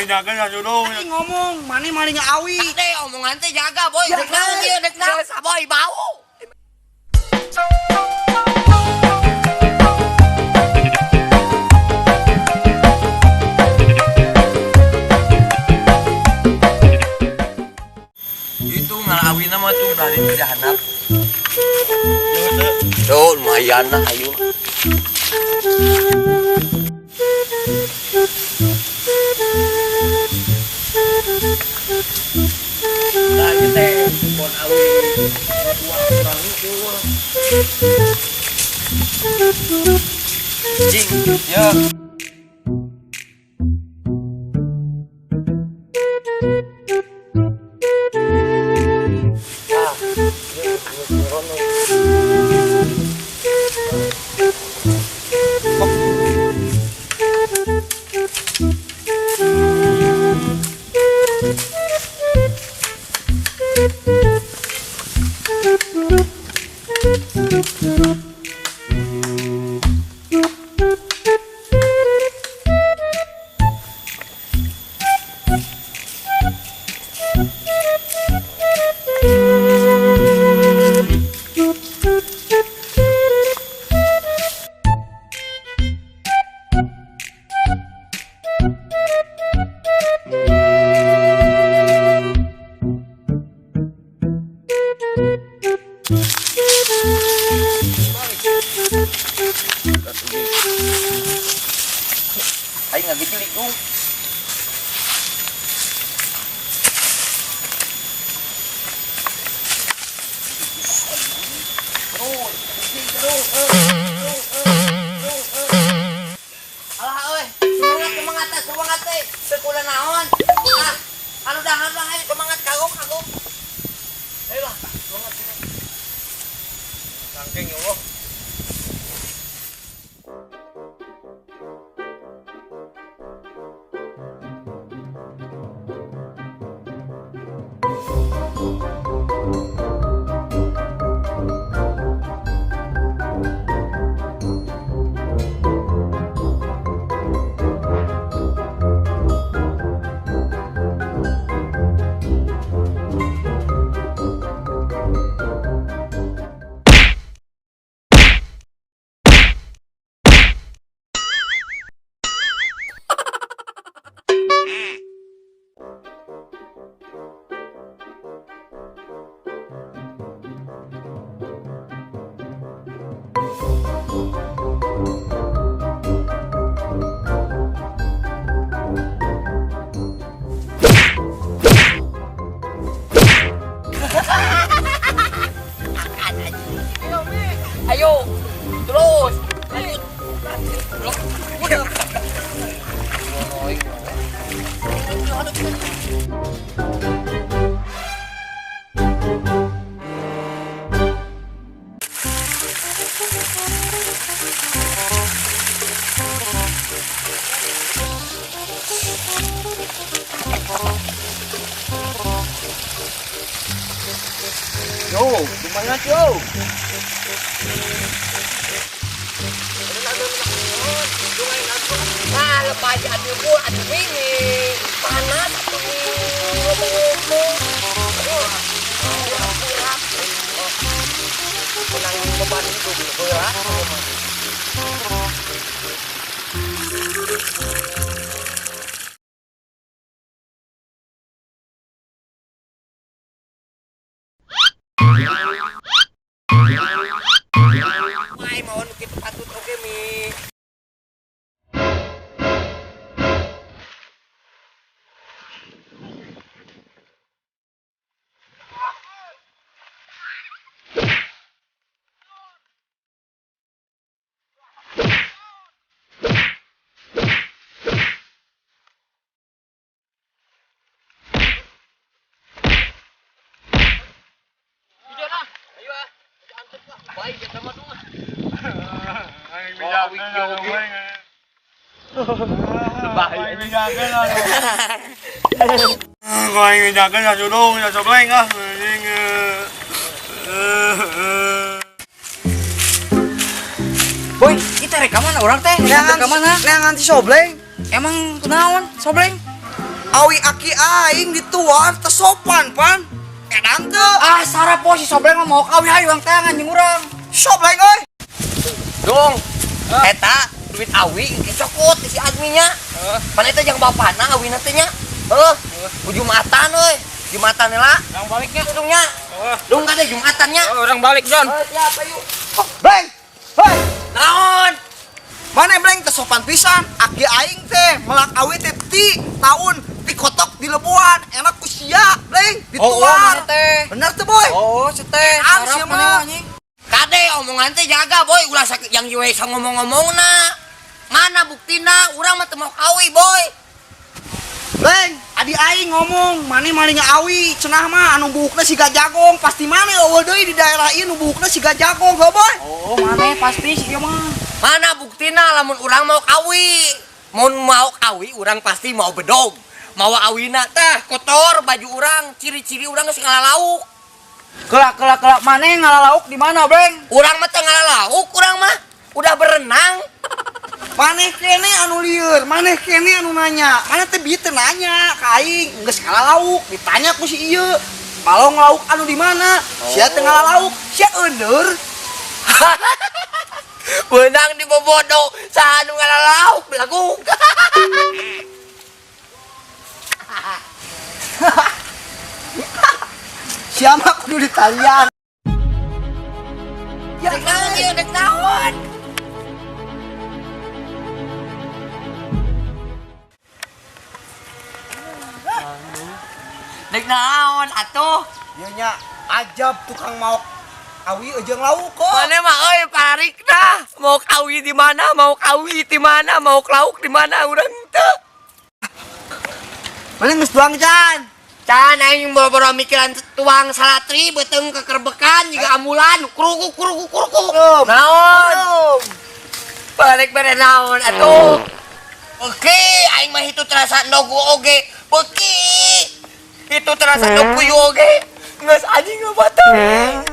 Mijakeun sasudung. Ini ngomong, mana maling awi. Teh omongan teh jaga boy, Ya, dek naon ieu dek naon boy bau. Itu ngalawina mah tuh berani tidak handap. Tuh lumayan lah ayo. Nah, ini teh bon awi dua kurang itu. Jing, ya. Ah, ini rono. Aing ngagijilik dong. Alah euy, semangat semangat teh, semangat teh. Sekolah naon? Ah, anu dahar lah ayo semangat kagok kagok. Ayo lah, semangat semangat. Cangkeng ya Allah. Ayo, terus. Ayo. Yo, lumayan yo. Nah, lepas atuh pun atuh ini panas atuh ngomong-ngomong. Aduh, menang beban itu berat. Mai mau nu kitu patut oge mi. Baik kita mah dong. Aing mijakeun. Lebay. Aing mijakeun. Aing mijakeun sasudung, sasobleng ah. Anjing. Boy, kita rek ka mana urang teh? Rek ka mana? Neangan si Sobleng. Emang kunaon sobleng? Awi aki aing dituar teu sopan pan. Edan teu. Ah, sarap po si Sobleng mah mau kawi hayu urang teangan jeung urang. Sobleng euy. Dong. Eta duit awi dicokot si adminya. Pan eta jeung bapana awina teh nya. Heuh. Ku Jumatan euy. Jumatan heula. Urang baliknya. Dungnya. Dung kade Jumatannya. Urang balik, John. Heuh, siap ayo. Bleng. Hei, Naon? mana bleng teu sopan pisan. Aki aing teh melak awi teh ti tahun ti kotok di lebuan. Enak ku sia, bleng Oh, dituar. mana teh? Bener tuh boy. Oh, si teh. Edan Sarap sia mana mah. anjing? Kade omongan teh jaga boy, ulah sakit yang jiwa ngomong-ngomongna. Mana buktina? Urang mah teu mau kawi boy. Bleng, adi aing ngomong, mana maling awi, cenah mah anu buukna siga jagong, pasti mana eueuh deui di daerah ieu nu buukna siga jagong, heuh boy. Oh, mana pasti si ieu mah. Mana buktina lamun urang mau kawi? Mun mau kawi urang pasti mau bedog. Mau awina tah kotor baju urang, ciri-ciri urang geus ngalalauk. Kelak kelak kelak mana ngalalauk di mana, Bleng? Urang mah teu ngalalauk urang mah. Udah berenang. Maneh kene anu lieur, maneh kene anu nanya. Maneh teh bieu teu nanya ka aing, geus ngalalauk, ditanya ku si ieu. Balong lauk anu di mana? Sia teu ngalalauk, sia euneur. Beunang di bobodo, saha nu ngalalauk belagu. Sia mah kudu ditalian. Dek naon ieu, dek naon? Dek naon atuh? Ieu nya ajab tukang maok awi jeung lauk kok. Mana mah euy parik dah. Mau kawi di mana, mau kawi di mana, mau lauk di mana urang teu. Mana geus tuang can? Can aing boro-boro mikiran tuang salatri beuteung kekerbekan jiga ambulan krukuk krukuk krukuk. Belum. Naon? Belum. Balik bere naon atuh. Oke, aing mah itu terasa ndogu oge. Beuki. Itu terasa ndog puyuh oge. Geus anjing ngebatal.